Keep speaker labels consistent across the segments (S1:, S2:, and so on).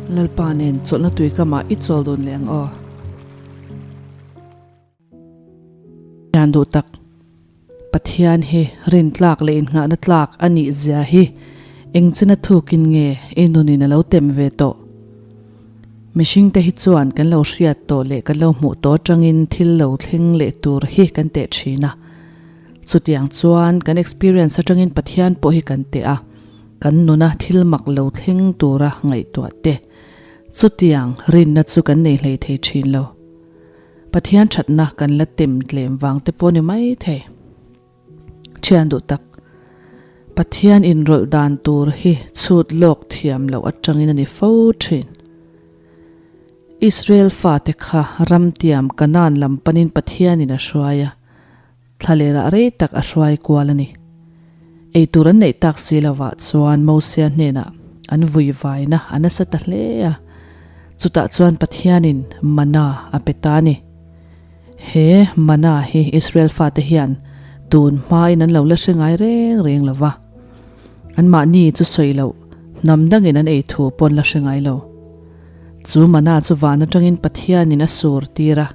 S1: Lalpa nen chawlhna tuikamah i chawl dun leh ang aw. Thian duh tak, Pathian hi rintlak leh innghahna tlak a nih zia hi engchina thukin nge i nunin a lo tem ve tawh? Mihringte hi chuan kan lo hriat tawh leh kan lo hmuh tawh atangin thil lo thleng leh tur hi kan teh thin a. Chutiang chuan kan experience atangin Pathian pawh hi kan teh a, kan nuna thil mak lo thleng tura ngaihtuah te. Chutiang rinna chu kan nei hlei thei thin lo. Pathian thatna kan la tem tlem vang te pawh ni mai thei. Thian duh tak, Pathian inrawlh dan tur hi chhut lawk thiam loh atangin a ni fo thin. Israel fate kha ramtiam Kanaan lam panin Pathianin a hruai a, Thlalerah rei tak a hruai kual a ni. Eitur an neih tak si lovah chuan Mosia hnenah an vui vaina a nasa ta hle a, chutah chuan Pathianin mana a pe ta a ni. He mana hi Israel fate hian tun hmain an lo la hre ngai reng reng lo va, anmahni chu sawi loh hnam dangin an ei thu pawn la hre ngai lo. Chu mana chu van atangin Pathianin a sur tir a.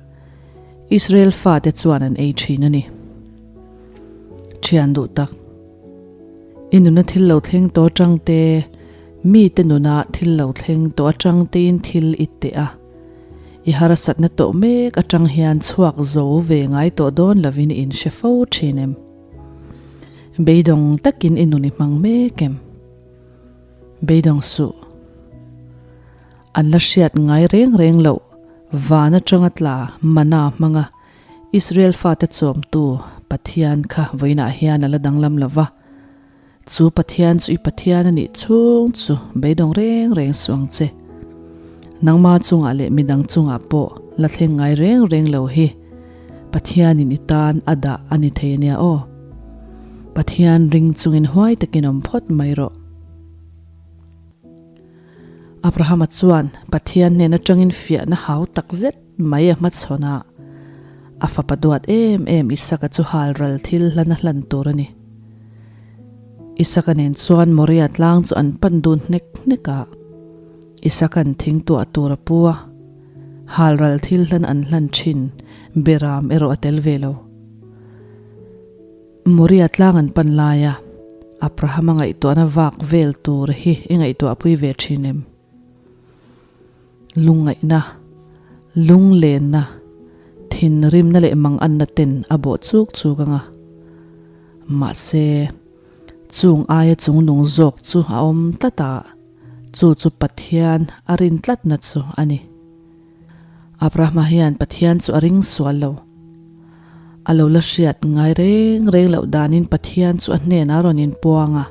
S1: Israel fate chuan an ei thin a ni. Thian duh tak, i nuna thil lo thleng tawh atang te, mite nuna thil lo thleng tawh atang tein thil i teh a. I harsatna tawh mek atang hian chhuak zo ve ngai tawh dawn lovin i inhre fo thin em? Beidawng takin i nun i hmang mek em? Beidawng suh. An la hriat ngai reng reng loh van atanga tla mana hmanga Israel fate chawmtu Pathian kha vawiinah hian a la danglam lo va. Chu Pathian chu i Pathian a nih chhung chu beidawng reng reng suh ang che. Nangma chungah leh midang chungah pawh la thleng ngai reng reng lo hi Pathianin i tan a dah a ni thei ania aw. Pathian ring chungin huai takin awm phawt mai rawh. Abrahama chuan Pathian hnen atangin fiahna hau tak zet mai a hmachhawn a, a fapa duat em em Isaka chu hal ral thil hlan a hlan tur a ni. Isaka nen chuan Moria tlang chu an pan dun hnek hnek a, Isaka'n thing tuah tur a pu a, hal ral thil hlan an hlan thin Beram erawh a tel ve lo. Moria tlang an pan laia Abrahama ngaihtuahna vak vel tur hi i ngaihtuahpui ve thin em? Lungngaihna, lunglenna, thinrimna leh manganna ten a bawh chuk chuk anga. Mahse, chung aia chungnung zawk chu a awm tlat a, chu chu Pathian a rin tlatna chu a ni. Abrahama hian Pathian chu a ring sual lo. A lo la hriat ngai reng reng loh danin Pathian chu a hnenah a rawn inpuang a.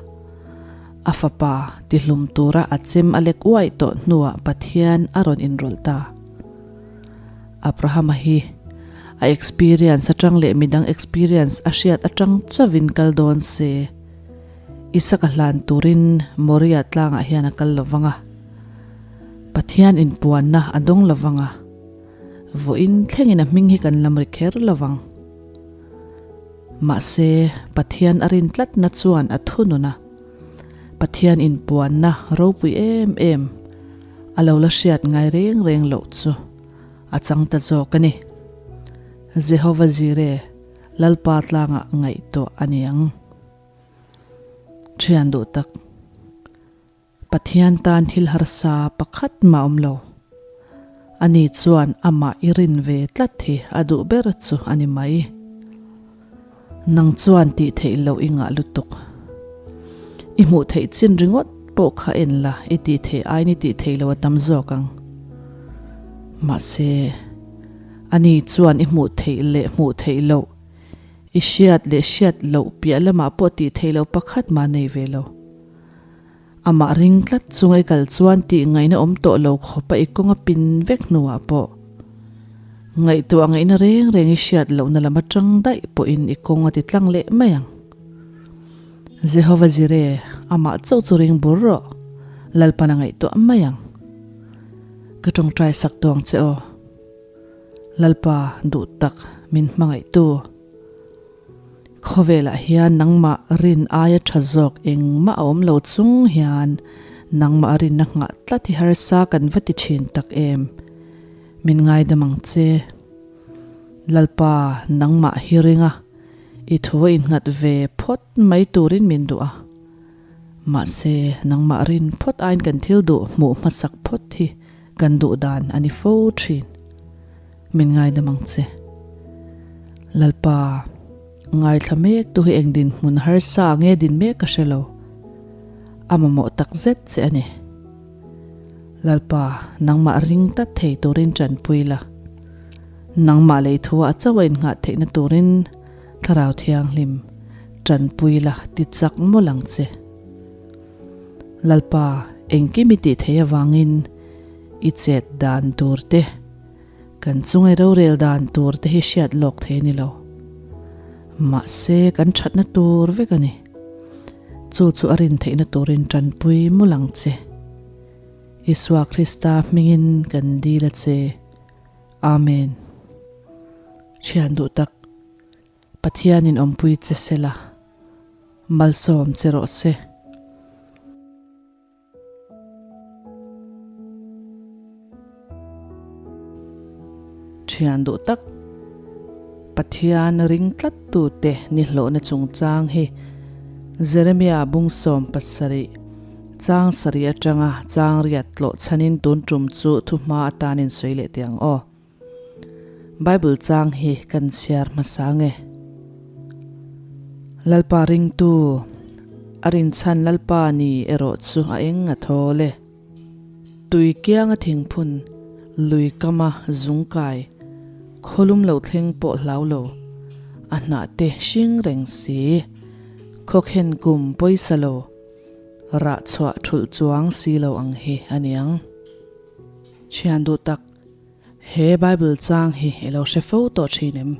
S1: A fapa tihlum tura a chem a lek uaih tawh hnuah Pathian a rawn inrawlh ta. Abrahama hi a experience atang leh midang experience a hriat atang chauhin kal dawn se, Isaka hlan turin Moria tlangah hian a kal lovang a. Pathian inpuanna a dawng lovang a, vawiin thlengin a hming hi kan lam ri kher lovang. Mahse, Pathian a rin tlatna chuan a thunun a, Pathian inpuanna ropui em em a lo la hriat ngai reng reng loh chu a chang ta zawk a ni. Jehova Jireh, Lalpa tlangah ngaihtuah a ni ang. Thian duh tak. Pathian tan thil harsa pakhat mah awm lo. Ani chuan amah i rin ve tlat hi a duh ber chu a ni mai. Nang chuan tih theih loh i ngah lutuk. I hmuh theih chin ringawt pawh kha en la i tih theih aiin i tih theih loh a tam zawk ang. Mahse, ani chuan i hmuh theih leh hmuh theih loh i hriat leh hriat loh piah lamah pawh tih theih loh pakhat mah nei ve lo. Amah ring tlat chunga i kal chuan tih ngaihna awm tawh lo khawpa i kawng a pin vek hnuah pawh ngaihtuah ngaihna reng reng i hriat lohna lam atang daih pawhin i kawng a ti tlang leh mai ang. Jehova Jireh, amah chauh chu ring bur rawh, Lalpan a ngaihtuah mai ang. Ka tawngtai sak tawng che aw. Lalpa duh tak min hmangaihtu. Khawvelah hian nangmah rin aia tha zawk engmah a awm lo chung hian Nangmah a rinna nghah tlat hi harsa kan va ti thin tak em? Min ngaidam ang che. Lalpa, nangmah hi ring a, i thu a innghat ve phawt mai turin min duh a. Mahse, nangmah rin phawt aiin kan thil duh hmuh hmasak phawt hi kan duh dan a ni fo thin. Min ngaidam ang che. Lalpa, ngaithla mek tu hi eng dinhmun harsa nge din mek ka hre lo. A mamawh tak zet che a ni. Lalpa, nangmah ring tlat thei turin tanpui la. Nangmah lei thu ah chauh a innghah theihna turin Thlarau Thianghlim tanpui la ti chak mawlh ang che. Lalpa, engkim i tih theih avangin i chet dan tur te, kan chunga i rorel dan tur te hi hriat lawk thei a ni lo. Mahse, kan thatna tur vek a ni. Chu chu a rin theihna turin tanpui mawlh ang che. Isua Krista hmingin kan dil a che. Amen. Thian duh tak, Pathianin awmpui che se la, malsawm che rawh se. Thian duh tak, Pathian ring tlat tute ni hlawhna chungchang hi Jeremia bungsawm pasarih chang sarih atanga chang riat tlawh chhanin tun tum chu thuhma atanin sawi leh teh ang aw. Bible chang hi kan chhiar hmasa nge? Lalpa ringtu, a rinchhan Lalpa ni erawh chu a eng a thawl e. Tui kianga thingphun, lui kama zungkai, khawlum lo thleng pawh hlau lo, a hnah te hring reng si, khawkhen kum pawisa lo, rah chhuah thulh chuang si lo ang hi a niang. Thian duh tak. He Bible chang hi i lo hre fo tawh thin em?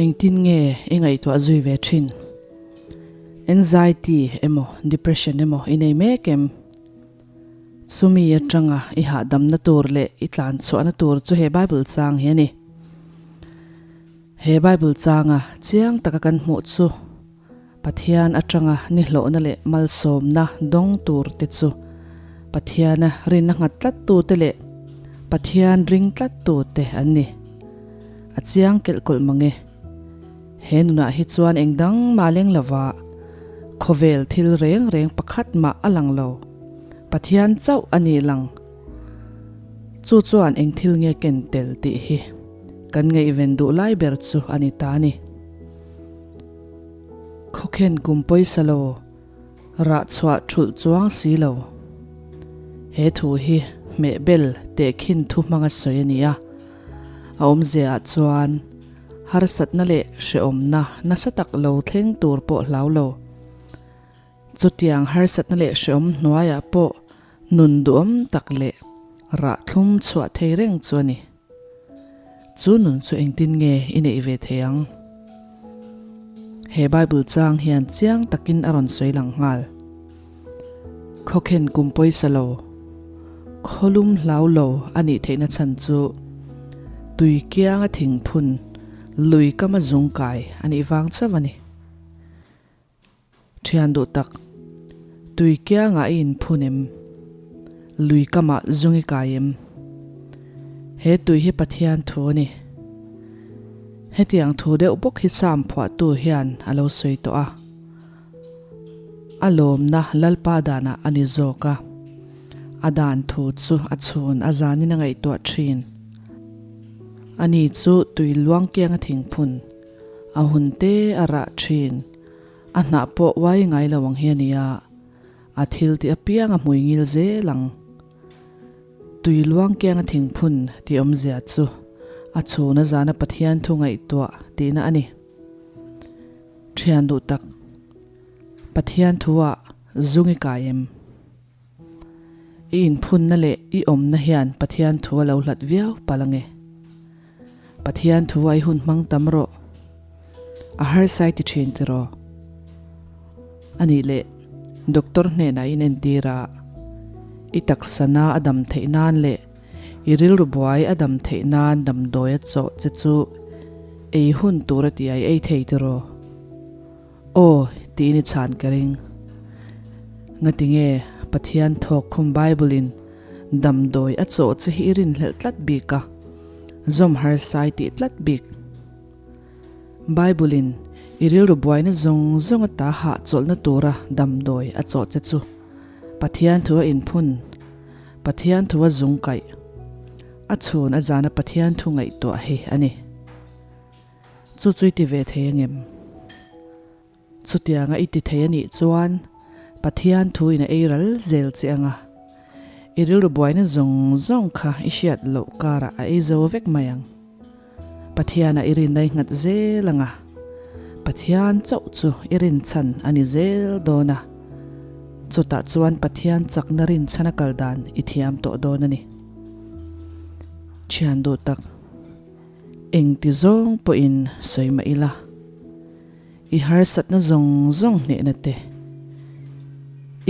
S1: Engtin nge i ngaihtuah zui ve thin? Anxiety emaw depression emaw i nei mek em? Chumi atanga i hahdamna tur leh i tlanchhuahna tur chu he Bible chang hi a ni. He Bible changa chiang taka kan hmuh chu Pathian atanga nihlawhna leh malsawmna dawng tur te chu Pathiana rinna nghat tlat tute leh Pathian ring tlat tute an ni. A chiang kelh kawlh mang e. He nunah hi chuan eng dang mah leng lova khawvel thil reng reng pakhat mah a lang lo. Pathian chauh a ni lang. Chu chuan eng thil nge ken tel tih hi kan ngaihven duh lai ber chu a ni ta a ni. Khawkhen kum pawisa lo, rah chhuah thulh chuang si lo. He thu hi hmehbel tehkhin thu hmanga sawi a ni a, a awmzia ah chuan harsatna leh hrehawmna nasa tak lo thleng tur pawh hlau lo. Chutiang harsatna leh hrehawm hnuaiah pawh nun duhawm tak leh rah thlum chhuah thei reng chu a ni. Chu nun chu engtin nge i neih ve thei ang? He Bible chang hian chiang takin a rawn sawi lang nghal. Khawkhen kum pawisa lo, khawlum hlau lo a nih theihna chhan chu tui kianga thingphun lui kama zung kai a nih vang chauh a ni. Thian duh tak, tui kiangah i inphun em? Lui kamah zung i kai em? He tui hi Pathian thu a ni. Hetiang thu deuh bawk hi Psalm phuahtu hian a lo sawi tawh a. A lawmna Lalpa danah a ni zawk a, a dan thu chu a chhun a zanin a ngaihtuah thin. Ani chu tui luang kianga thingphun, a hun te a rah thin. A hnah pawh uai ngai lo ang hi a nia, a thil tih apiang a hmui ngil zel ang. Tui luang kianga thingphun tih awmzia chu a chhuna zana Pathian thu ngaihtuah tihna a ni. Thian duh tak, Pathian thu ah zung i kai em? I inphunna leh i awmna hian Pathian thu a lo hlat viau palh ange. Pathian thu a i hun hmang tam rawh. A harsai ti thin tiraw? A nih leh doctor hnenah i inentir a, i taksana a dam theih nan leh i rilru buai a dam theih nan damdawi a chawh che chu ei hun tur a ti a i ei thei tiraw? Aw, tiin i chhan ka ring. Ngatinge? Pathian thawk khum Bible in damdawi a chawh che hi i rinhlelh tlat bik a, zawm harsa i tih tlat bik. Bible in i rilru buaina zawng zawng ata hahchawlhna tura damdawi a chawh che chu Pathian thu a inphun, Pathian thu a zung kaih, a chhun a zana Pathian thu ngaihtuah hi a ni. Chu chu i ti ve thei angem? Chutianga i ti thei a nih chuan Pathian thu in a ei ral zel che ang a, i rilru buaina zawng zawng kha i hriat loh karah a ei zo vek mai ang. Pathianah i rinna i nghat zel ang a, Pathian chauh chu i rinchhan a ni zel dawn a, chutah chuan Pathian chakna rinchhan a kal dan i thiam tawh dawn a ni. Thian duh tak, engti zawng pawhin sawi mah ila. I harsatna zawng zawng hnehna te,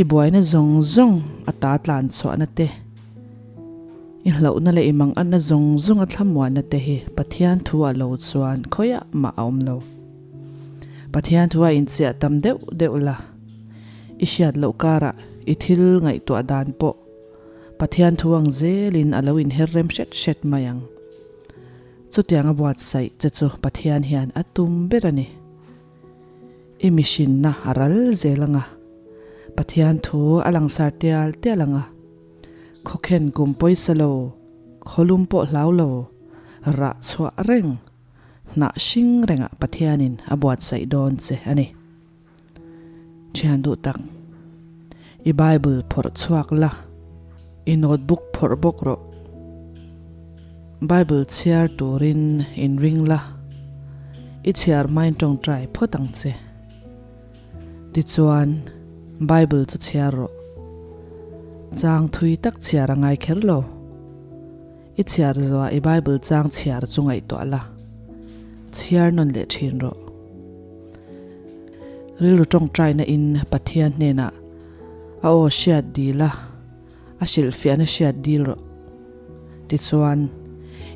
S1: i buaina zawng zawng a ta tlan chhuahna te, i hlauhna leh i mangatna zawng zawng a thlamuanna te hi Pathian thu ah lo chuan khawiah mah a awm lo. Pathian thu ah inchiah tam deuh deuh la, i hriat loh karah i thil ngaihtuah dan pawh Pathian thu ang zelin a lo inher rem hret hret mai ang. Chutiang a buatsaih che chu Pathian hian a tum ber a ni. I mihrinna a ral zel ang a, Pathian thu a langsar tial tial ang a, khawkhen kum pawisa lo, khawlum pawh hlau lo, rah chhuah reng, hnah hring rengah Pathianin a buatsaih dawn che a ni. Thian duh tak, i Bible phawrh chhuak la, i notebook phawrh bawk rawh. Bible chhiar turin inring la, i chhiar hmain tawngtai phawt ang che. Tichuan, Bible chu chhiar rawh. Chang thui tak chhiar a ngai kher lo. I chhiar zuah i Bible chang chhiar chu ngaihtuah la, chhiar nawn leh thin rawh. Rilru tawngtaina in Pathian hnenah a aw hriat dil a, a hrilhfiahna hriat dil rawh. Tichuan,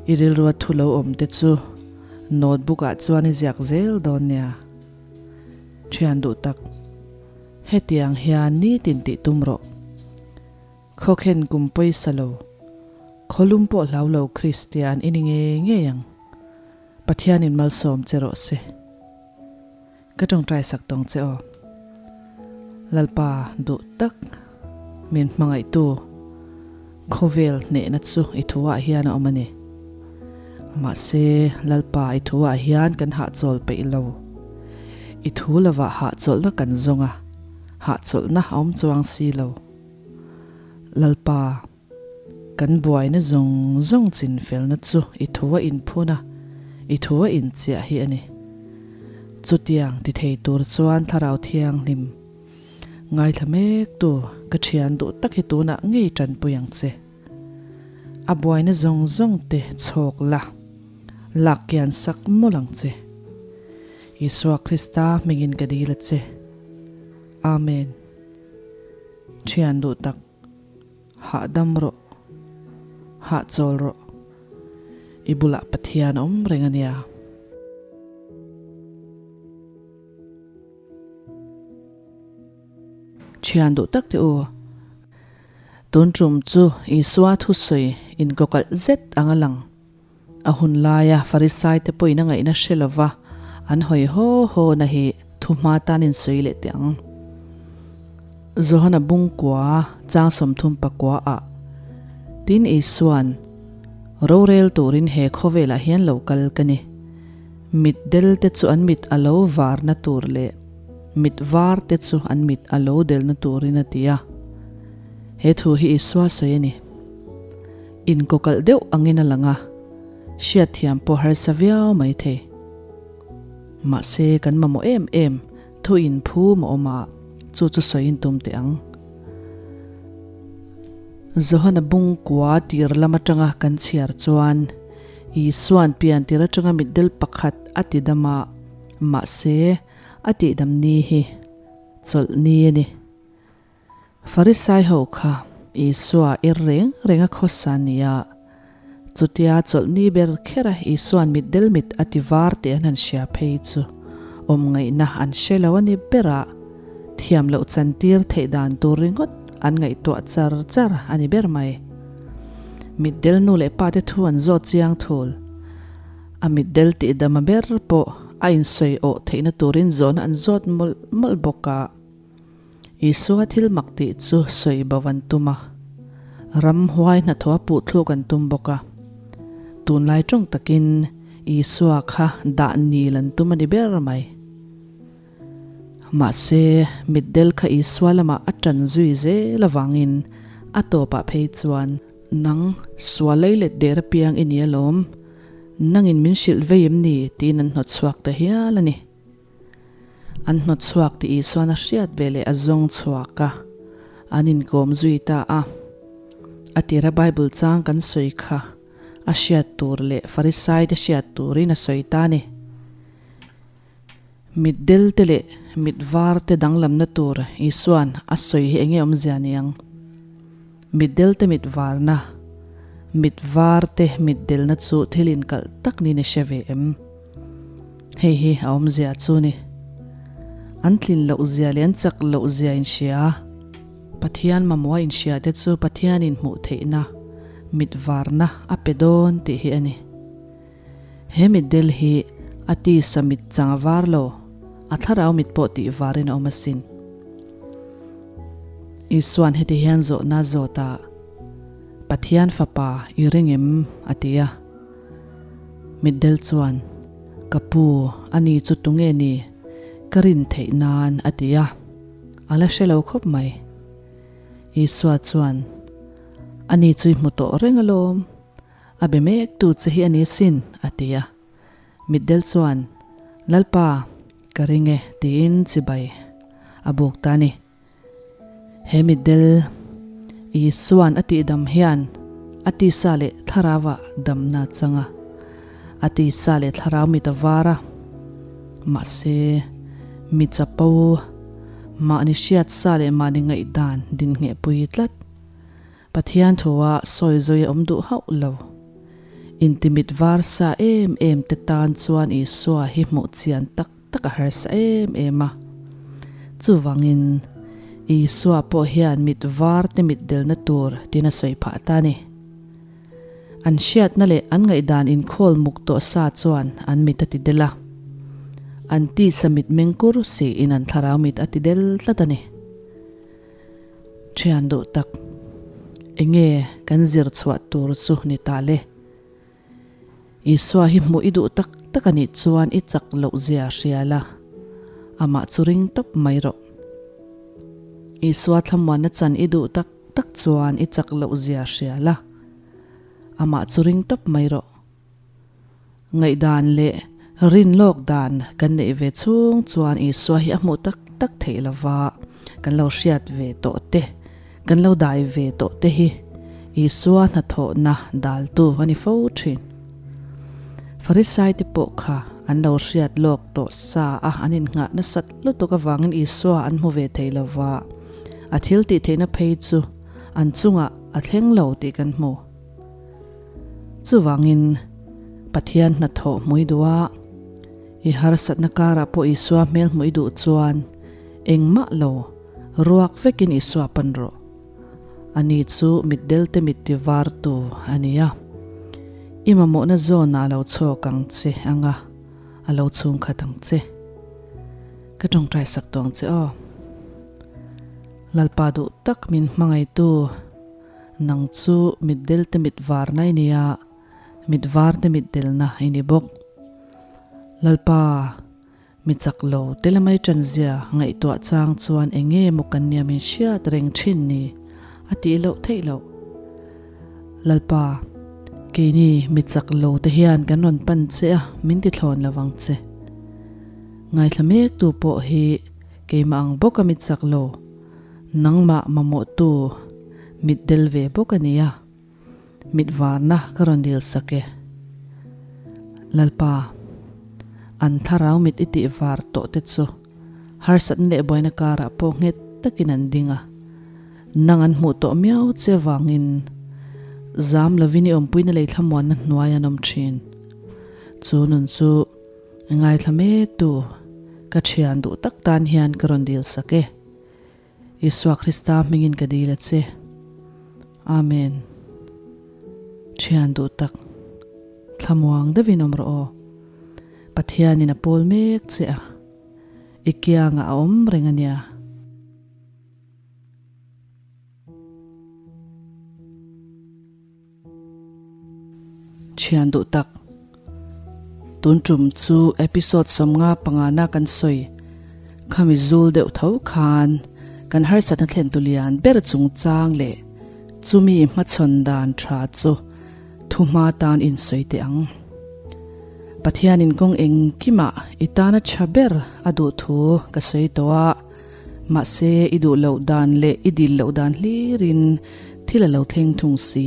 S1: i rilrua thu lo awm te chu notebook ah chuan i ziak zel dawn nia. Thian duh tak, hetiang hian nitin tih tum rawh. Khawkhen kum pawisa lo, khawlum pawh hlau lo Kristian i ni ngei ngei ang. Pathianin malsawm che rawh se. Ka tawngtai sak tawng che aw. Lalpa duh tak min hmangaihtu khawvel hnehna chu i thuah hian a awm a ni. Mahse, Lalpa i thuah hian kan hahchawl peih lo. I thu lovah hahchawlhna kan zawng a, hahchawlhna a awm chuang si lo. Lalpa, kan buaina zawng zawng chinfelna chu i thu a inphun a, i thu a inchiah hi a ni. Chutiang ti thei tur chuan Thlarau Thianghlim ngaithla mektu ka thian duh tak hi tunah ngei tanpui ang che. A buaina zawng zawng te chhawk la, lak kian sak mawlh ang che. Isua Krista hmingin ka dil a che. Amen. Thian duh tak, hahdam rawh, hahchawl rawh, i bulah Pathian a awm reng a nia. Thian duh tak te u, tun tum chu Isua thusawi inkawkalh zet ang a lang. A hun laia Farisaite pawhin a ngaihna hre lova an hawi haw haw na hi thuhma tan insawi leh teh ang. Johana bungkua chang 30 pakua ah tin Isua'n rorel turin he khawvelah hian lo kal ka ni. Mit del te chu an mit a lo varna tur leh mit var te chu an mit a lo delna turin a ti a. He thu hi Isua sawi a ni. Inkawkalh deuh angin a lang a, hriatthiam pawh harsa viau mai thei. Mahse, kan mamawh em em thu inphum a awm a, chu chu sawiin tum teh ang. Johana bungkua tir lam atanga kan chhiar chuan Isua'n pian tir atanga mitdel pakhat a ti dam a, mahse, a tihdam ni hi chawlh ni a ni. Farisai ho kha Isua ir reng reng a khawsa nia. Chutia chawlhni ber khera Isua'n mitdel mit a ti var tih an han hria phei chu awm ngaihna an hre lo a ni ber a, thiam loh chantir theih dan tur ringawt an ngaihtuah char char a ni ber mai. Mitdel nu leh pa te thu an zawt chiang thul. A mitdel tih dama ber pawh a insawi awh theihna turin zawhna an zawt mawlh mawlh bawk a. Isua thil mak tih chu sawi bo an tum a, ramhuai hnathawh a puh thluk an tum bawk a. Tunlai tawng takin Isua kha dah nil an tum a ni ber mai. Mahse, mitdel kha Isua lamah a tan zui zel avangin a tawpah phei chuan, Nang, sual lei let der apiang i ni alawm, nangin min hrilh vei em ni? tiin an hnawt chhuak ta hial a ni. An hnawt chhuak tih Isuan a hriat ve leh a zawng chhuak a, an inkawm zui ta a. A tira Bible chang kan sawi kha a hriat tur leh Farisai te hriat turin a sawi ta a ni. Mitdel te leh mitvar te danglamna tur Isuan a sawi hi enge awmzia niang? Mitdel te mit varna, mit var te mitdelna chu thil inkalh tak niin i hre ve em? Hei hi a awmzia chu ni. An tlin loh zia leh an chak loh zia inhria a, Pathian mamawha inhria te chu Pathianin hmuh theihna, mit varna a pe dawn tih hi a ni. He mitdel hi a tisa mit chang a var lo, a thlarau mit pawh tih varin a awm asin. Isua'n heti hian zawhna zawt a, Pathian Fapa i ring em? a ti a. Mitdel chuan, Ka pu, ani chu tunge ni? Ka rin theih nan, a ti a. A la hre lo khawp mai. Isua chuan, Ani chu i hmu tawh reng alawm. A be mek tu che hi a ni sin, a ti a. Mitdel chuan, Lalpa, ka ring e, tiin chibai a buk ta a ni. He mitdel Isua'n a tihdam hian a tisa leh thlarauah damna a chang a, a tisa leh thlarau mit a var a. Mahse, mi chapo, mahni hriatsa leh mahni ngaihdan dinhnghehpui tlat. Pathian thua sawi zui a awm duh hauh lo. Intimit var sa em em te tan chuan Isua hi hmuh chian tak tak a harsa em em a. Chuvangin, Isua pawh hian mit var te mit delna tur tiin a sawi phah ta a ni. An hriatna leh an ngaihdan inkhawl muk tawh sa chuan an mit a ti del a. An tisa mit mengkur siin an thlarau mit a ti del tlat a ni. Thian duh tak, enge kan zir chhuah tur chu ni ta le? Isua hi hmuh i duh tak tak a nih chuan i chak loh zia hria la, amah chu ring tawp mai rawh. Isua thlamuanna chan i duh tak tak chuan i chak loh zia hria la, amah chu ring tawp mai rawh. Ngaihdan leh rin lawk dan kan neih ve chhung chuan Isua hi a hmuh tak tak theih lova, kan lo hriat ve tawh te, kan lo dai ve tawh te hi Isua hnathawhna daltu a ni fo thin. Farisai te pawh kha an lo hriat lawk tawh sa a, an innghah nasat lutuk avangin Isua an hmu ve thei lova, a thil tih theihna phei chu an chungah a thleng lo tih kan hmu. Chuvangin, Pathian hnathawh hmui duh a, i harsatna karah pawh Isua hmel hmuh i duh chuan engmah lo ruak vekin Isua pan rawh. Ani chu mitdelte mit ti vartu a ni a. I mamawhna zawnah a lo chhawk ang che anga a lo chhungkhat ang che. Ka tawngtai sak tawh ang che aw. Lalpa duh tak min hmangaihtu. Nang chu mitdel te mit varna i nia, mit var te mit delna i ni bawk. Lalpa, mi chak lo te lamai tanzia ngaihtuah chang chuan eng nge maw kan nia min hriat reng thin ni a tih loh theih loh. Lalpa, keini mi chak lo te hian kan rawn pan che a, min ti thlawn lo vang che. Ngaithla mek tu pawh hi keimah ang bawka mi chak lo. Nangmah mamawhtu mit del ve bawk a nia, mit varna ka rawn dil sak e. Lalpa, an thlarau mit i tih var tawh te chu harsatna leh buaina karah pawh nghet takin an ding a, nang an hmuh tawh miau che vangin zam lovin i awmpuina lei thlamuanna hnuai an awm thin. Chu nun chu ngaithla mek tu ka thian duh tak tan hian ka rawn dil sak e. Isua Krista hmingin ka dil a che. Amen. Thian duh tak, thlamuang deuhin awm rawh aw. Pathianin a pawl mek che a, i kiangah a awm reng a nia. Thian duh tak. Tun tum chu episode 55 na kan sawi khami zul deuh tho khan kan harsatna thlen tu lian ber chungchang leh chumi hmachhawn dan tha chu thuhma tan in sawi teh ang. Pathianin kawng engkimah i tana tha ber a duh thu ka sawi tawh a. Mahse, i duh loh dan leh i dil loh dan hlirin thil a lo thleng thung si.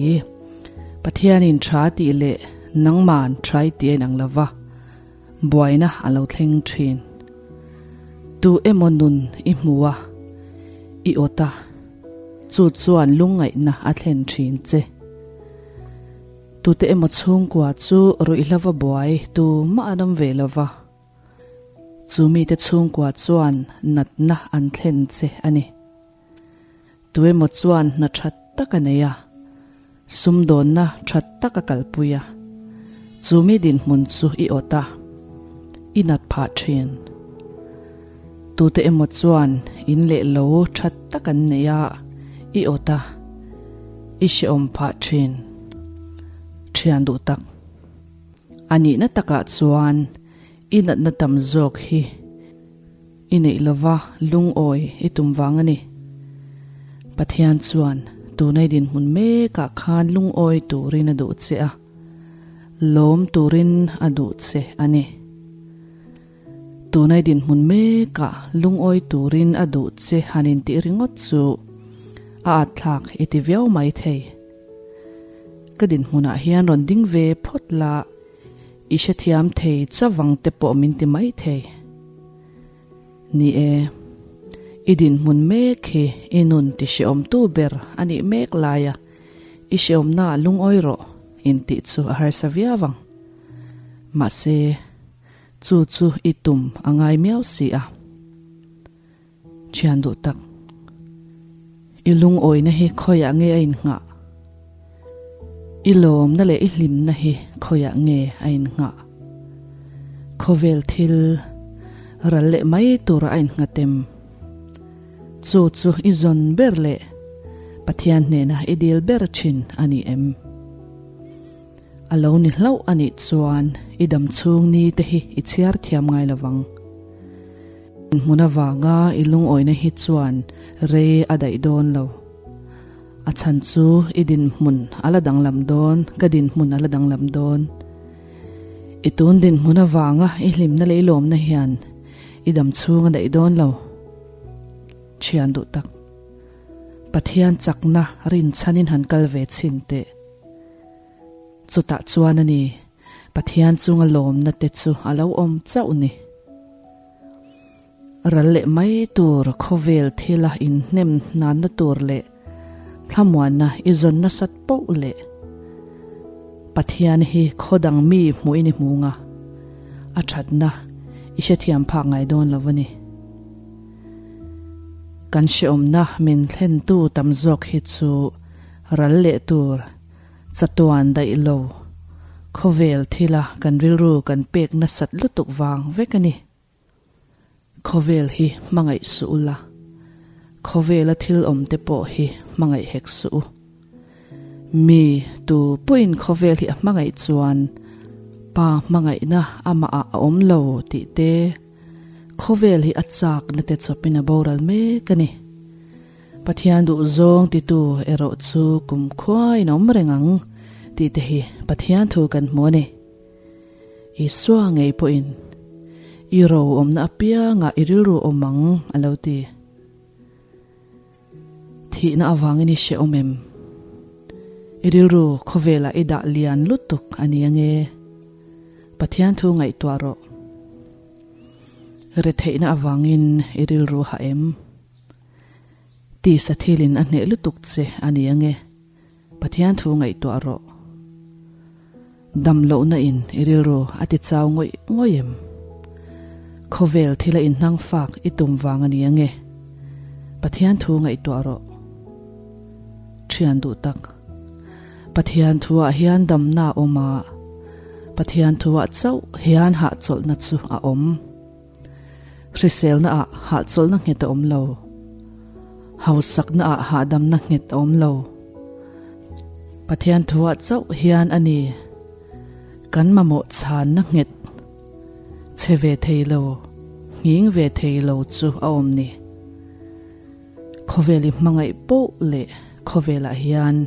S1: Pathianin tha tih leh nangman tha i tih a inang lo va, buaina a lo thleng thin. Tu emaw nun i hmu a, i awt a, chu chuan lungngaihna a thlen thin che. Tute emaw chhungkua chu ruihhlova buai tu mah an awm ve lo va. Chu mite chhungkua chuan natna an thlen che a ni. Tuemaw chuan hna tha tak a nei a, sumdawnna tha tak a kalpui a, chu mi dinhmun chu i awt a, i nat phah thin. Tute emaw chuan in leh lo tha tak an nei a, i awt a, i hrehawm phah thin. Thian duh tak. A nihna takah chuan i natna tam zawk hi i neih lova lungawi i tum vang a ni. Pathian chuan tunai dinhmun mekah khan lungawi turin a duh che a, lawm turin a duh che a ni. Tunai dinhmun mekah lungawi turin a duh che han intih ringawt chu a atthlak i ti viau mai thei. Ka dinhmunah hian rawn ding ve phawt la, i hrethiam thei chavang te pawh min ti mai thei. Ni e, i dinhmun mek hi i nun ti hrehawmtu ber a nih mek laia i hrehawmnaah lungawi rawh intih chu a harsa viau ang. Mahse, chu chu i tum a ngai miau si a. Thian duh tak. I lungawina hi khawiah nge a innghah? I lawmna leh i hlimna hi khawiah nge a innghah? Khawvel thil ral leh mai tura a innghat em? Chu chu i zawn ber leh Pathian hnena i dil ber thin a ni em? A lo ni hlauh a nih chuan i dam chhung ni te hi i chhiar thiam ngai lo vang. Hmun avanga i lungawina hi chuan rei a daih dawn lo. A chhan chu i dinhmun a la danglam dawn, ka dinhmun a la danglam dawn. I tun dinhmun avanga i hlimna leh i lawmna hian i dam chhung a daih dawn lo. Thian duh tak. Pathian chakna rinchhanin han kal ve chhin teh. Chutah chuan a ni, Pathian chunga lawmna te chu a lo awm chauh ni. Ral leh mai tur khawvel thila inhnem hnanna tur leh thlamuanna i zawn nasat poh leh Pathian hi khaw dang mi hmuhin i hmu nga, a thatna i hrethiam phak ngai dawn lo a ni. Kan hrehawmna min thlentu tam zawk hi chu ral leh tur Chatuan daih lo, khawvel thila kan rilru kan pek nasat lutuk vang vek a ni. Khawvel hi hmangaih suh u la, khawvela thil awm te pawh hi hmangaih hek suh u. Mi tu pawhin khawvel hi a hmangaih chuan Pa hmangaihna amahah a awm lo tih te, khawvel hi a chakna te chawpin a boral mek a ni. Pathian duhzawng titu erawh chu kumkhuain a awm reng ang tih te hi Pathian thu kan hmu a ni. Isua ngei pawhin i ro awmna apiangah i rilru awm ang a lo ti. Thihna avangin i hrehawm em? I rilru khawvelah i dah lian lutuk a ni ange. Pathian thu ngaihtuah rawh. Retheihna avangin i rilru hah em? Tisa thilin a hneh lutuk che a ni ange, Pathian thu ngaihtuah rawh. Dam lohna in i rilru a ti chau ngawih ngawih em? Khawvel thila inhnang fak i tum vang a ni ange, Pathian thu ngaihtuah rawh. Thian duh tak. Pathian thuah hian damna a awm a, Pathian thuah chauh hian hahchawlhna chu a awm. Hriselna ah hahchawlhna nghet a awm lo. Hausakna ah hahdamna nghet a awm lo. Pathian thuah chauh hian a ni kan mamawh chhanna nghet che ve thei lo, nghing ve thei lo chu a awm ni. Khawvel i hmangaih poh leh khawvelah hian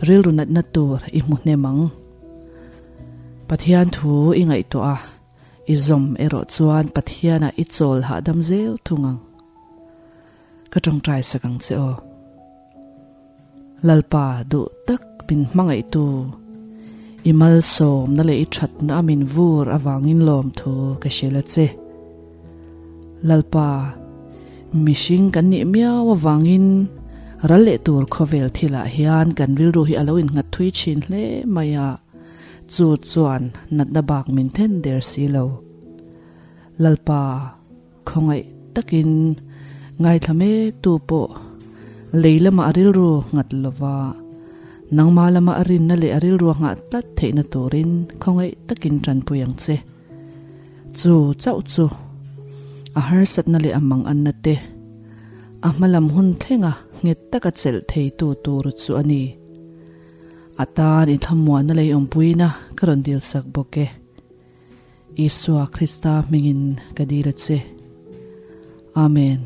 S1: rilru natna tur i hmu hnem ang. Pathian thu i ngaihtuah a, i zawm erawh chuan Pathianah i chawl hahdam zel thung ang. Ka tawngtai sak ang che aw. Lalpa duh tak min hmangaihtu, i malsawmna leh i thatna a min vur avangin lawmthu ka hrilh a che. Lalpa, mihring kan nih miau avangin ral leh tur khawvel thilah hian kan rilru hi a lo innghat thui thin hle mai a, chu chuan natna bak min then der si lo. Lalpa. Khawngaih takin ngaithla mek tu pawh lei lamah a rilru nghat lova, nangmah lama a rinna leh a rilru a nghah tlat theihna turin khawngaih takin tanpui ang che. Chu chauh chu a harsatna leh a manganna te a hmalam hun thlenga nghet taka chelh theitu tur chu a ni. A tan i thlamuanna lei awmpuina ka rawn dilsak bawk e. Isua Krista hmingin ka dil a che. Amen.